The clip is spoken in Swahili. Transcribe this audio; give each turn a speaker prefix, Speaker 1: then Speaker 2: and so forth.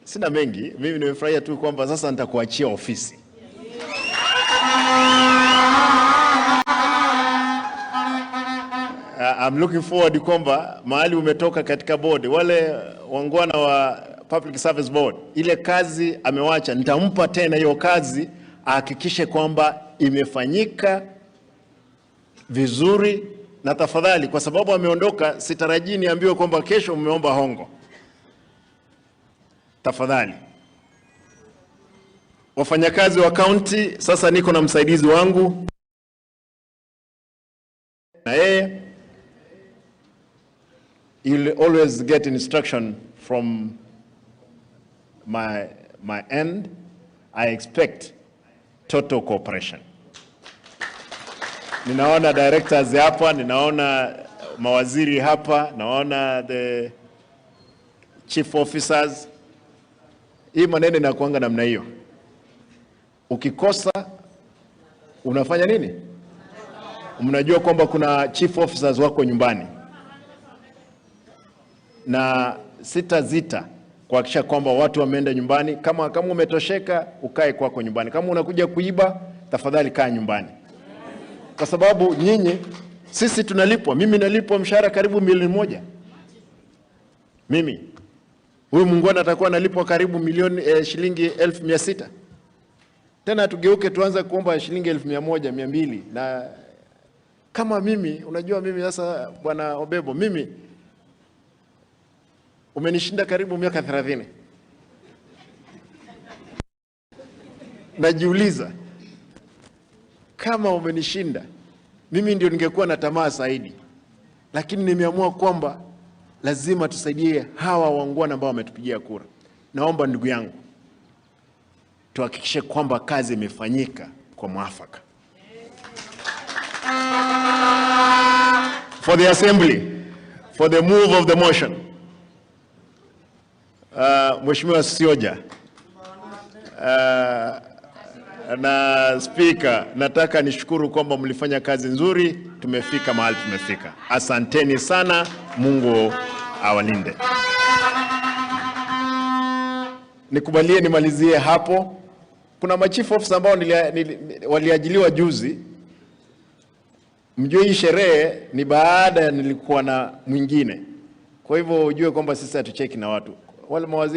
Speaker 1: Sina mengi, mimi nimefurahia tu kwamba sasa nitakuachia ofisi. I'm looking forward kwamba mahali umetoka katika board, wale wangwana wa Public Service Board, ile kazi amewacha, nitampa tena hiyo kazi ahakikishe kwamba imefanyika vizuri, na tafadhali, kwa sababu ameondoka, sitarajii niambiwe kwamba kesho mmeomba hongo. Tafadhali wafanyakazi wa county, sasa niko na msaidizi wangu na yeye you'll always get instruction from my end. I expect total cooperation. Ninaona directors hapa, ninaona mawaziri hapa, naona the chief officers. Hii maneno inakuanga namna hiyo. Ukikosa unafanya nini? Mnajua kwamba kuna chief officers wako nyumbani, na sitazita kuhakikisha kwamba watu wameenda nyumbani. Kama umetosheka ukae kwako nyumbani. Kama unakuja kuiba, tafadhali kaa nyumbani, kwa sababu nyinyi, sisi tunalipwa. Mimi nalipwa mshahara karibu 1 milioni. Mimi huyu muungwana atakuwa analipwa karibu milioni shilingi 600,000. Tena tugeuke tuanze kuomba shilingi 100,000, 200. Na kama mimi, unajua mimi sasa, bwana Obebo, mimi umenishinda karibu miaka 30. Najiuliza kama umenishinda mimi ndio ningekuwa na tamaa zaidi, lakini nimeamua kwamba lazima tusaidie hawa wangwana ambao wametupigia kura. Naomba ndugu yangu, tuhakikishe kwamba kazi imefanyika kwa mwafaka. For the assembly, for the move of the motion. Mheshimiwa Sioja na Speaker, nataka nishukuru kwamba mlifanya kazi nzuri, tumefika mahali tumefika. Asanteni sana, Mungu awalinde. Nikubalie nimalizie hapo. Kuna machief officer ambao waliajiliwa juzi. Mjue hii sherehe ni baada ya nilikuwa na mwingine. Kwa hivyo ujue kwamba sisi hatucheki na watu. Wale mawaziri